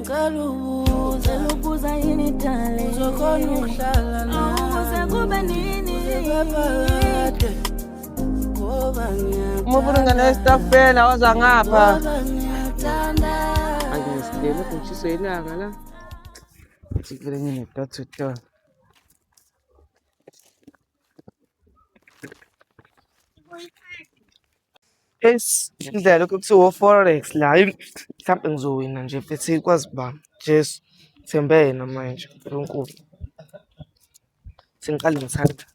Ngicela ubuza, Ngicela ukubuza yini darling? Uzokhona ukuhlala la? Ukuze kube nini? Kuze phakade. Ngoba Uma ufuna ungena ngiyakuthanda. esitafela waza ngapha. Ngoba ngiyakuthanda. Manje ngisilele ngishiswe ilanga la. Sivele ngine door to door. Eish, indlela lokhu kuthiwa o-forex la, eyi, mhlampe ngizowina nje mfethu kwazi ba. Jesu, thembe yena manje uNkulunkulu. Sengiqale ngithandaze.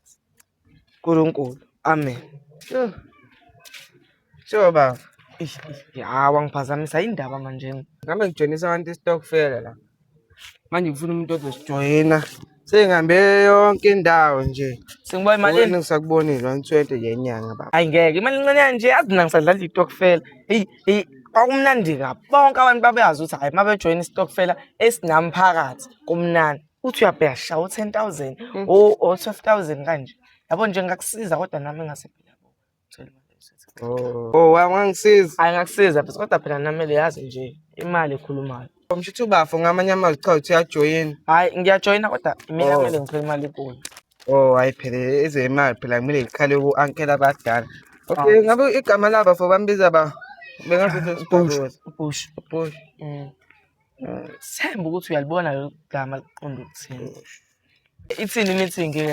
Nkulunkulu, amen. Sure. Sure baba. Eish, eish, hawa ngiphazamisa indaba manje. Ngabe ngijoyinisa abantu isitokfela la. Manje ngifuna umuntu ozosijoyina. Sengihambe yonke indawo nje. Sengiba imalini? Wena ngisakubonile 120 ngenyanga baba. Hayi ngeke, imali encane nje yazi mina ngisadlala itokfela. Hey, hey, kwakumnandi kabi. Bonke abantu babeyazi ukuthi hayi uma bejoyina isitokfela esinami phakathi kumnandi. Uthi uyabheka sha u-10,000 o 12,000 kanje. Yabo nje ngakusiza kodwa nami ngase phela yabo. Ngithole imali ezothi. Oh, wangisiza. Hayi ngakusiza phela kodwa phela nami yazi nje imali ekhulumayo. Mshuthi ubafo ngamanye amazwi cha uthi uyajoyina. Hayi ngiyajoyina kodwa mina Oh. kumele ngithole imali enkulu. Oh, hayi phela ezemali phela kumele ikhale ku-uncle abadala. Okay, ngabe igama labo fo bambiza ba? Bengathi Bush, Bush. Bush. Mm. Sithemba ukuthi uyalibona leli gama liqonde ukuthini. Ithini i-meeting ke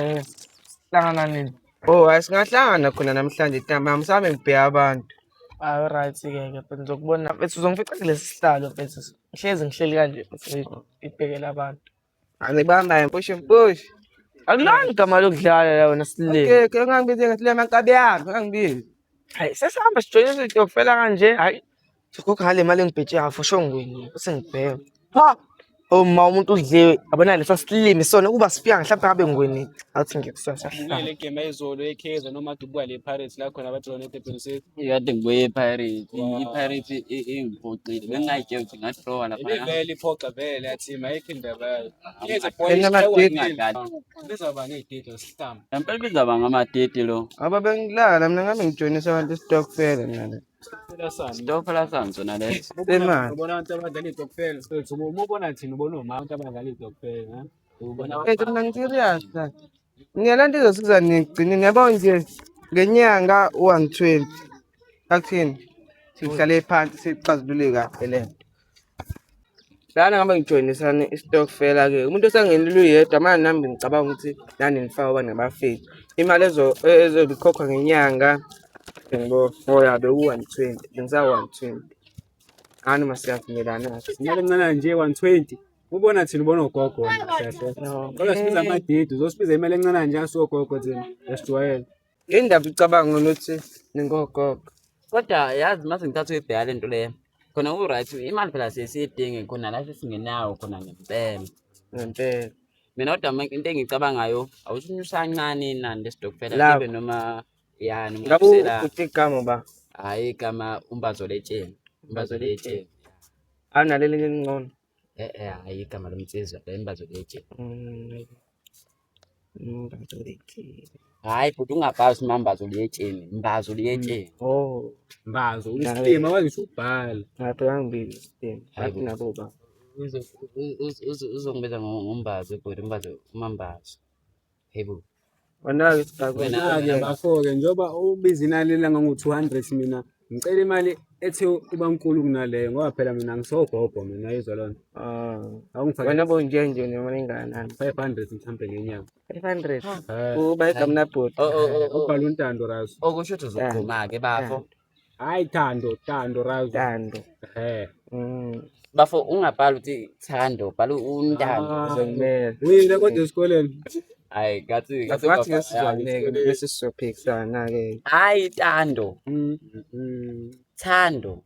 hlangana nini? Oh, hayi singahlangana khona namhlanje ntambama mhlawumbe ngibheka abantu. Hayi right ke ke mfethu ngizokubona mfethu uzongifica kulesi sihlalo mfethu. Ngihlezi ngihleli kanje mfethu ngibhekele abantu. Angibamba mpush mpush. Akulona igama lokudlala la wena silile. Okay, ke ungangibizi ngesilema nkabi yami, ungangibizi. Hayi sesihamba sijoyine isitokfela kanje. Hayi sikhokha ngale mali engibheje for sure ngiwinile bese ngibheka. Ha! Oh ma umuntu udliwe yabona lesa silimi sona ukuba sifika mhlawumbe ngabe ngiwinile. Awuthi ngikusasa Buke le game ayizolo yeKaizer noma dubuka le Pirates la khona abadraw neDurban City. Kade ngibuye ePirates, i-Pirates ingiphoxile. Bengingayitshela ukuthi ngadrowa lapha. Ibivele iphoxa vele yathi ayikho indaba yayo. Yenze Enama- Bezaba ngey'didi sihlamba. Ngempela bizaba ngamadidi lo. Aba bengilala mina ngabe ngijoyinisa abantu isitokfela mina la. Sani. Stofela sami sona leso. Semali. Ubona abantu abadlala iy'tokfela. Uma ubona thina ubona omama abantu abadlala iy'tokfela. ha? Ubona Mfethu mina ngi-serious la. Mina le nto izosiza nigcineni yabo nje ngenyanga u-120. Akuthini? Sihlale phansi sixazulule kahle le nto. Lana ngabe ngijoyinisane isitokfela-ke. Umuntu osangenile uyedwa manje nami ngicabanga ukuthi nani nifake ngoba nabafethu. Imali ezobe ikhokhwa ngenyanga ngibo oh ya beku-120 bengisa-120. Ngani uma siyavumelana-ke. Imali encane nje 120. Ubona thina ubona ogogo wena kahle kahle. No. Kodwa sibiza amadidi, uzosibiza imali encane nje asogogo thina. Yasijwayele. Indaba ucabanga ukuthi ningogogo. Kodwa yazi mase ngithatha uyibheka le nto leyo. Khona u-right, imali phela siye siyidinge khona la sesingenayo khona ngempela. Ngempela. Mina kodwa into engicabangayo awusinyusa kancane inani lesitokfela Lapho. libe noma ya noma Ngabe unyusela uthi igama ba? hhayi igama umbazo letsheni. Umbazo letsheni. Awunaleli elingcono. Eh eh hhayi igama lomnsizwa le imbazo letsheni. Mm. Mm, Hhayi bhuti ungabhali ukuthi mambazo liyetsheni, mbazo liyetsheni. Oh, Mbazo, uyisilima wazi ngisho ukubhala. ngapha ngangibili system. Hayi Ngathi bo. nabo ba. Uzongibiza ngombazo bhuti, umbazo umambazo. Hey bo. Wena-ke sigaba. Wena- Wena-ke bafo-ke njengoba ubiza inani elangango-200 mina ngicela imali ethe uba nkulu kunaleyo ngoba phela mina ngisogogo mina yizwa loo nto. Ah. Awungifake Wena bonje nje nemali engakanani? 500 mhlampe ngenyanga. 500. Eh, Uba igama labhuti. Oh oh oh, oh. ubhala uNtando Razo. Okusho ukuthi uzoqhuma-ke bafo. Hayi Thando, Thando Razo. Tando. Eh. Mm. Bafo ungabhali ukuthi Thando, bhala uNtando. Ah, Uzongimela. Uyile kodwa esikoleni. Hayi ngathi Ngathi ngesizwaneke bese sizophikisana-ke. Hayi Tando, Mm, mm, Thando.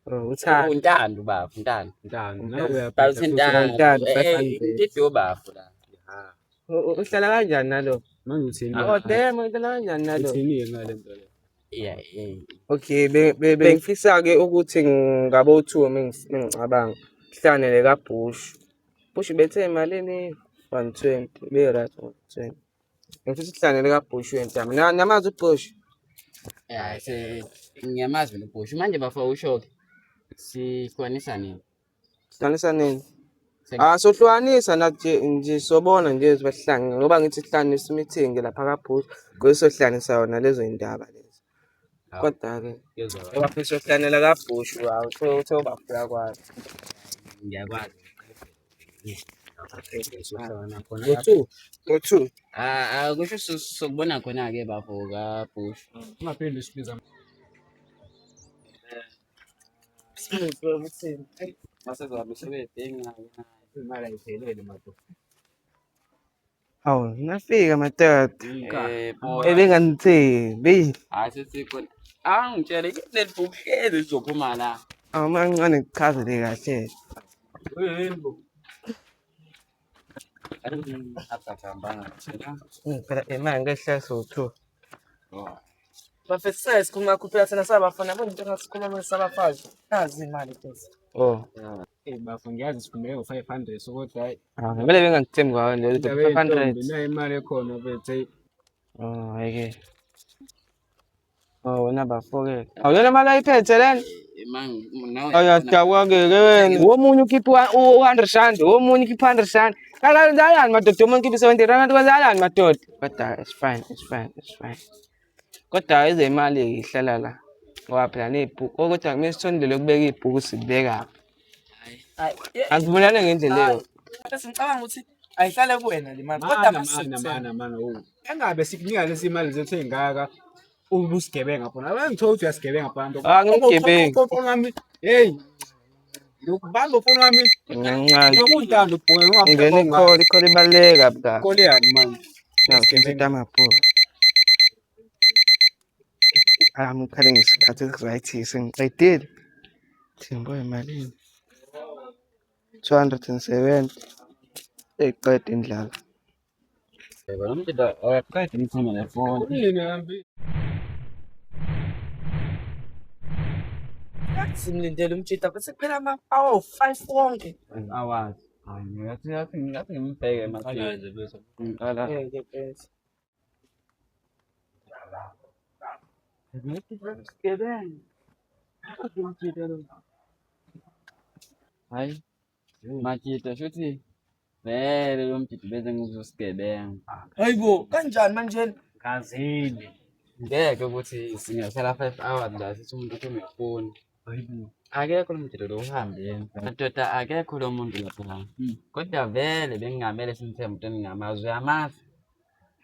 Oh, uthando. Untando bafo, Ntando. Ntando. Nawe uyabheda Bhala ukuthi futhi. Ntando. Ntando, Eh, eh, 500. into bafo la. Uhlala kanjani nalo? Manje uthini? Oh damn, uhlala kanjani nalo? Uthini-ke ngale nto le? Yeah, yeah. Okay, bengifisa-ke ukuthi ngabo two mengicabanga kuhlangane le kaBush. Bush bethe malini? 120, be-right 120. Ngifisa ukuhlangane le kaBush wentama. Namazi uBush? Yeah, se ngiyamazi mina uBush. Manje bafo usho-ke sihlukanisa nini? Hlanganisa nini? Ah, sohlukanisa nathi nje nje sobona nje bahlangene ngoba ngithi sihlanganisa i-meeting lapha kaBhuti kuze sohlanganisa yona lezo y'ndaba lezo. Kodwa-ke ngoba phela sohlanganela kaBhushu hawu uthe ubaba uyakwazi. Ngiyakwazi. Ngo-two, ngo-two. Ah, ah, kusho sokubona khona-ke bafo kaBhushu. Ungaphinde usibiza. Imali ayiphelele madoda. Hawu, nafika madoda. Eh, boy. Ebengangithembi. Hayi sesikhona. Angitshele leli bhuku hlezi lizophuma la. Awu mancane ngichazele kahle. Yini bo? Asahambanga thina. Phela imali ngeke sowu-two. Bafethu sisaye sikhuluma kakhulu phela thina sabafana yabo into engathi sikhuluma manje sabafazi. Nazi imali lezi. Oh. Eh bafo ngiyazi sikhulumele ngo-500 so kodwa hayi Ah, vele bengangithembi kwawe nje indaba yey'ntombi 500. nayo imali ekhona mfethu eyi. Oh, hhayi-ke. Oh, wena bafo-ke. Awuyona imali ayiphethe lena? Ayadakwa-ke ke wena. Womunye ukhipha u-hundred rand, womunye ukhipha hundred rand. Kwenzakalani madoda? Omunye ukhipha i-70 rand, kwenzakalani madoda? Kodwa it's fine, it's fine, it's fine. Kodwa ezemali-ke ihlala la. Ngoba phela ney'bhuku, oh, kodwa kumele sithole indlela yokubeka iy'bhuku sibekaphi. Asivumelane ngendlela eyo. Bese ngicabanga ukuthi ayihlale kuwena le mali. Kodwa Mana mana masikuthemba. mana mana wo. Engabe sikunika lezi mali zethu ey'ngaka ubusigebenga khona. Abangithola ukuthi uyasigebenga phana. Ah, ngiwugebengu. Ufoni wami. Hey. Ngiyokubamba ufoni wami. Ngiyancane. Ngiyokudanda ubhoyi Ngena ikholi, ikholi ibaluleke kabi kabi. Ikholi yani manje. Ngithinta amabhola. Ami ukhale ngesikhathi esi-right sengiqedile. Thimbo imalini? 270. Eyiqeda indlala. Lo mjita akaqedi ukukhuluma nefoni. Yini hambi? Simlindele umjita bese kuphela ama-hour awu-five wonke. Awazi. Hayi, ngathi ngathi ngathi ngimbheke manje. Ngiqala. Ngeke mfethu. Hayi. Majita shuthi vele lo mjita bese ngizosigebenga. Hayibo, kanjani manje? Ngazini. Ngeke ukuthi singahlala 5 hours la sithi umuntu uthi ungefoni. Hayibo. Akekho lo mjita lo uhambile. Madoda akekho lo muntu lapha. Kodwa vele bengingamele simthembe umuntu engingamazi uyamazi.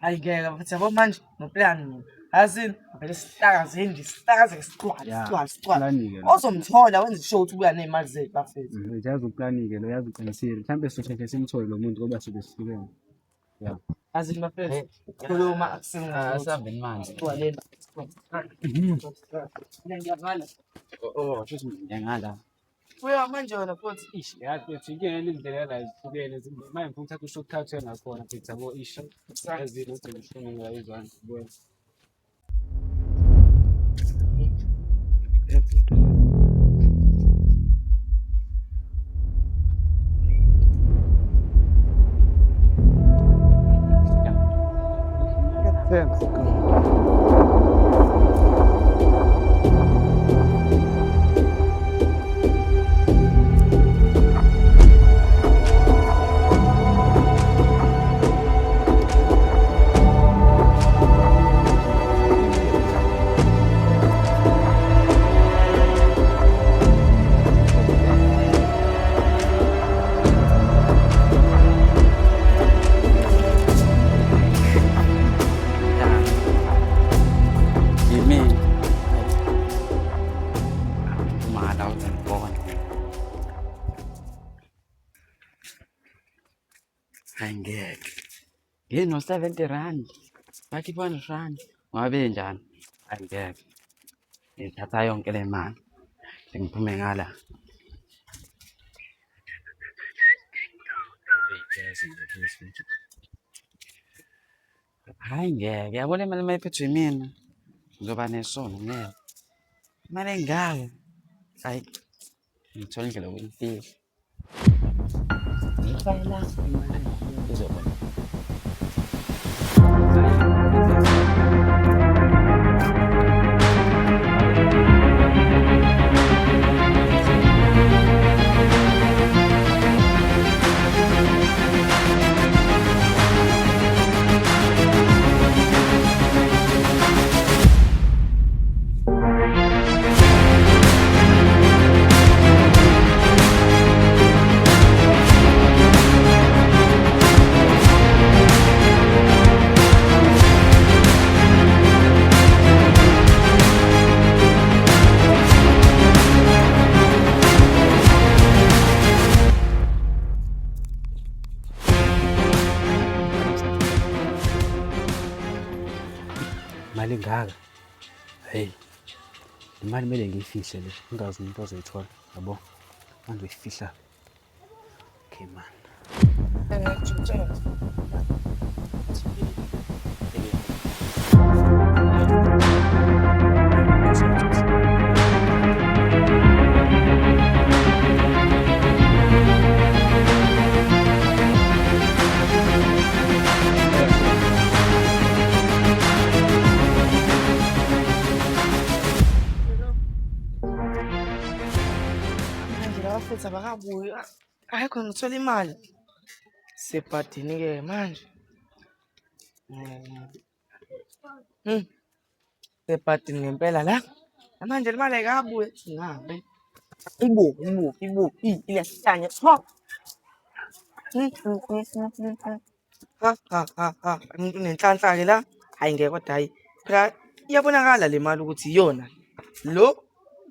Hayi ngeke mfethu yabo manje noplani mina. Yazini vele sihlakaze nje sihlakazeke sicwale sicwale sicwale. Planike. Ozomthola wenze sure ukuthi ubuya ney'mali zethu bafethu. Uyazi uplanike lo yazi uqinisile. Mhlawumbe sosheshe simthole lo muntu ngoba sobe sihlukene. Yazini bafethu ukukhuluma akusingalutho. Asihambeni manje. Sicwaleni. Oh, shuthi ngiyangala. Uya manje wena futhi. Ish, yazi mfethu inkinga indlela la zihlukene. Manje ngifuna ukuthatha u-shortcut engakhona mfethu yabo ish. Yazini ukuthi ngihlungu ngayizwana. Yabo. Yimina. Mala uzangibona. Hayi ngeke. Ngino 70 rand. Bathi 100 rand. Ngabe njani? Hayi ngeke. Ngithatha yonke le mali. Sengiphume ngala. Hayi ngeke, yabo le mali mayiphethwe yimina. Ngizoba nesono ngeke. Imali engaka. Hayi, ngithola indlela yokuyifihla. Ngiyifake la imali izobona. Imali engaka. Hey. Le mali kumele ngiyifihle le, ngingazi umuntu ozoyithola, yabo. Manje uyifihla. Okay man. Manje laba futhi abakabuyi. Hayi khona ngithola imali. Sebhadini-ke manje. Sebhadini ngempela la. Manje le mali ayikabuyi. Ngabe. Ibuke, ibuke, ibuke. Iyahlanya. Ha. Ha ha ha ha. Umuntu unenhlanhla-ke la. Hhayi ngeke kodwa hhayi. Phela iyabonakala le mali ukuthi iyona. Lo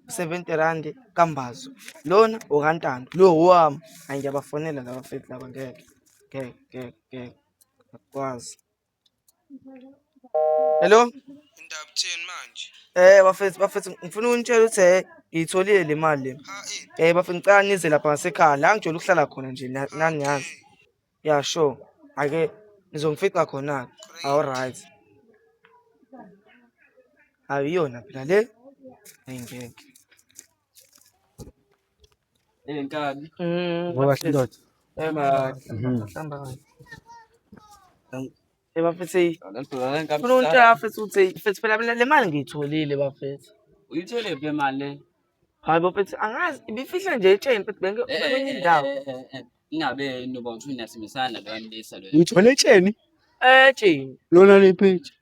70 rand kaMbazo. Lona okaNtando. Lo owami. Hhayi ngiyabafonela laba fethu laba ngeke. Ngeke ngeke ngeke. Akukwazi. Hello? Indaba uthini manje? Bafethu bafethu ngifuna ukunitshela ukuthi ngiyitholile le mali le. Ha ini? Bafethu ngicela nize lapha ngasekhaya la ngijwayele ukuhlala khona nje naniyazi. Yeah sure. Ake nizongifica khona-ke. All right. Hayi iyona phela le. Hayi ngeke. Eh nkabi. Ngoba kahle ndoda. Hlamba kahle. Eh bafethu hey. Funa untshela bafethu ukuthi hey, mfethu phela mina le mali ngiyitholile bafethu. Uyithole phi imali le? Hayi bafethu angazi ibifihle nje etsheni mfethu benke kwenye indawo. Ingabe noba uthi unasimesana lo mlisa lo. Uyithole etsheni? Etsheni. Lona liphi itshe?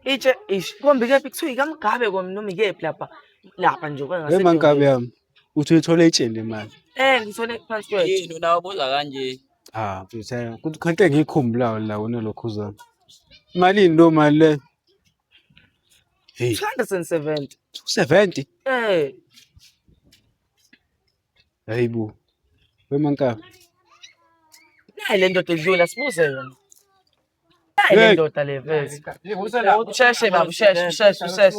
Itshe ish kombi kephi kuthiwa ikamgabe komi noma ikephi lapha lapha nje Hey mankabi yami. Uthi uyithole etsheni le mali. Ngithole phansi kwetshe. Yini unawabuza kanje? Cha, mfethu, kuthi khonto engiyikhumbulayo la wena lokhuzana. Malini lo mali le? Hey, 270. 270. Hayi bo. Wemankabi. Nayi le ndoda edlula sibuze yona. Nayi le Hey. ndoda le mfethu. Usheshe baba usheshe usheshe usheshe.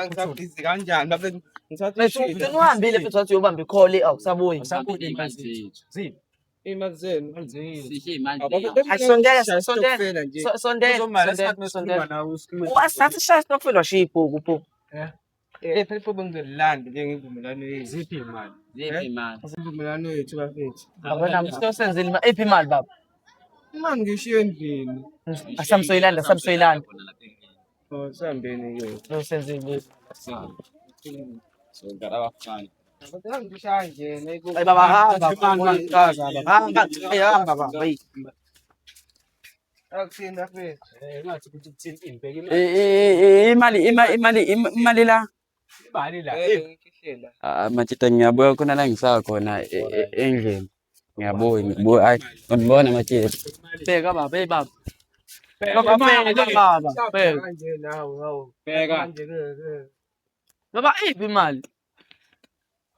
Ngisabhizi kanjani bafethu? Ngisathi Mfethu ugcina uhambile mfethu wathi uyobamba ikholi awusabuyi. Imali zethu. Imali zenu. Sihle imali zethu. Hayi, sondela, sondela. Stokfela nje. Sondela sondela sondela. Wasathi shaya stokfela washiya ibhuku pho. Phela ifobo ngizolilanda njengemvumelwano yethu. Ziphi imali? Ziphi imali? Imvumelwano yethu bafethu. Yabona msitosenzile imali. Iphi imali baba? Imali ngishiye endlini. Asamsoyilanda samsoyilanda. Oh, sihambeni ke. Sosenzile. So abafana. Ngishaya nje nayibo. Hayi baba hamba baba hamba. Hey hamba baba. Hey. Akuthini bafethu? Ngathi ukuthi kuthini ibheke imali. Imali imali imali imali la. Imali la. Ngikhihle la. Ah Machita ngiyabuya khona la ngisaya khona endlini. Ngiyabuya ngibuya hayi ngibona Machita. Bheka baba hey baba. Baba bheka baba. Bheka. Kanje nawe hawu. Bheka. Kanje ke ke. Baba iphi imali?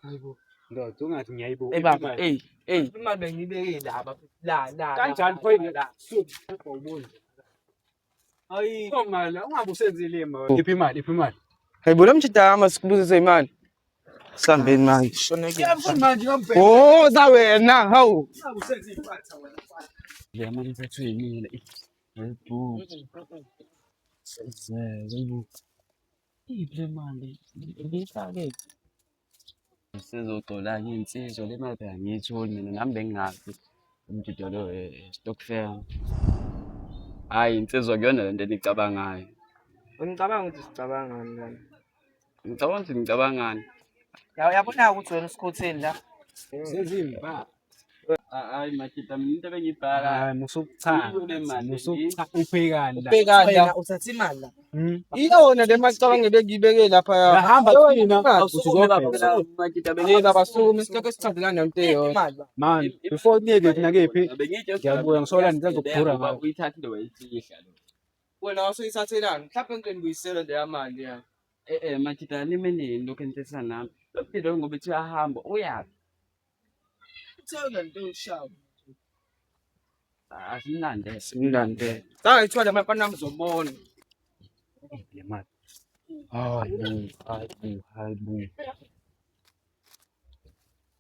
Hayibo. Ndoda ungathi ngiyayibuka. Hey baba hey hey. Imali bengiyibeke la bafethu. La la. Kanjani pho la? Suka ubona. Hayi, mali ungabe usenzile imali. Iphi imali? Iphi imali? Hayibo lo mjidama sikubuzise imali. Sihambeni manje. Shonekile. Manje ngambheka. Woza wena hawu. Ungabe usenze impatha wena. Le mali mfethu yimina. Yebo. Yebo. Iphi le mali? Ngiyifake. Sizogcola insizwa le mali phela ngiyitholi mina nami bengingazi umjida lo stokvel. Hayi insizwa kuyona lento enicabangayo. Ngicabanga ukuthi sicabangani lana. Ngicabanga ukuthi ngicabangani. Yabona ukuthi wena usikhotheni la. Senze impatha. Hayi Machita mina into ebengiyibhala. Hayi musukuchana. Le mali. Musukuchana uphekani la. Ubhekani la. Wena uthatha imali la. Iyona le mali cabanga bengiyibeke lapha ya. Hamba thina. Awusukume baba. Machita Eh baba sukume isihloko esithandelana nento eyodwa. Imali baba. Man, before niye kephi nakephi. Ngiyabuya ngisola ngizokuphura ngawe. Uyithathile wayifihla lo. Wena wasuyithathelani? Mhlawumbe ngeke leya mali ya. Eh Machita nime nini lokho enithetha nami. Lo mjida ngoba ethi uyahamba uyaphi? Uthela nto ushawa. Asimlande. Simlande. Sangayithola mali mfana wami uzobona. Le mali. Hayi bo, hayi bo, hayi bo.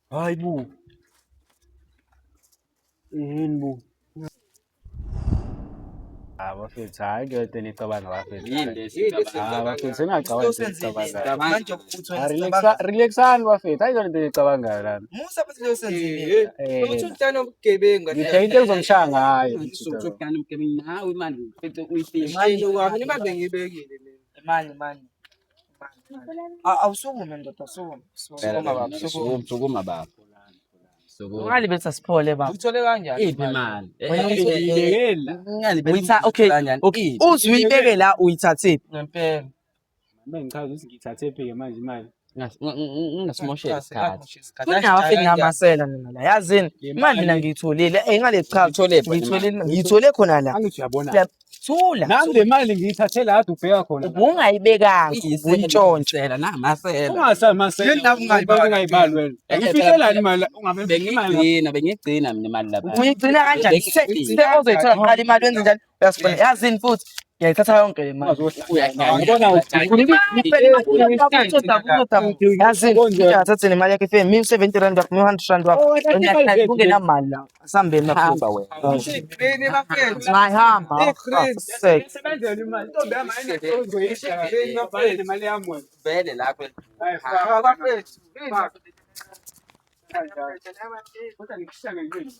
Hayi bo. Yini bo? Ah, bafethu, hayi ke into enicabanga bafethu. Yini le Ah, bafethu, sengiyacabanga into enicabangayo. Manje uthi Ah, wena relaxa, relaxani bafethu, hayi into enicabangayo lana. Musa futhi leyo senzile. Eh, Ukuthi umntana obugebengu kahle. ngithe into engizongishaya ngayo. Usukana umgebengu nawe imali mfethu uyifihla. Imali kwami imali bengiyibekile mina. Imali imali. Awusukume ndoda, sukuma. Sukuma baba, sukuma. Sukuma baba. Sukuma. Ungali bethi asiphole baba. Uthole kanjani? Iphi imali? Wena Ngiyibekela. Okay, okay. Uze uyibeke la uyithathephi? Ngempela. Manje ngichaza ukuthi ngiyithathe phi-ke manje imali. Ungasimosheli isikhathi. Kunabafiki ngamasela mina la. Yazini, imali mina ngiyitholile. Eh ngale cha. Uyithole phi Ngiyitholile, ngiyithole khona la. Angithi uyabona. Thula. Nami le mali ngiyithathe la kade ubheka khona. Ubungayibekanga, ubuntshontshe. Iyisela namasela. Ungasamasela. Yini lapho ungayibali? Ungayibali wena. Ngifihlelani imali ungabe imali. Bengigcina, bengigcina mina imali lapha. Uyigcina kanjani? Se ozoyithola kuqala imali wenze njani? Uyasibona. Yazini futhi ngiyayithatha yonke le mali. Yazini uthathe nemali yakho ifike mi 70 rand wakho mi 100 rand wakho. Kungenamali la. Asihambeni bafethu. Hamba wena. Green bafethu. Ngayihamba. Green. Sek. Sebenzele imali. Intombi yami ayinakuzoyisha. Bale nemali yami wena. Vele lakho. Hayi, Ah, bafethu. Kodwa ngikushiya ngenyoni.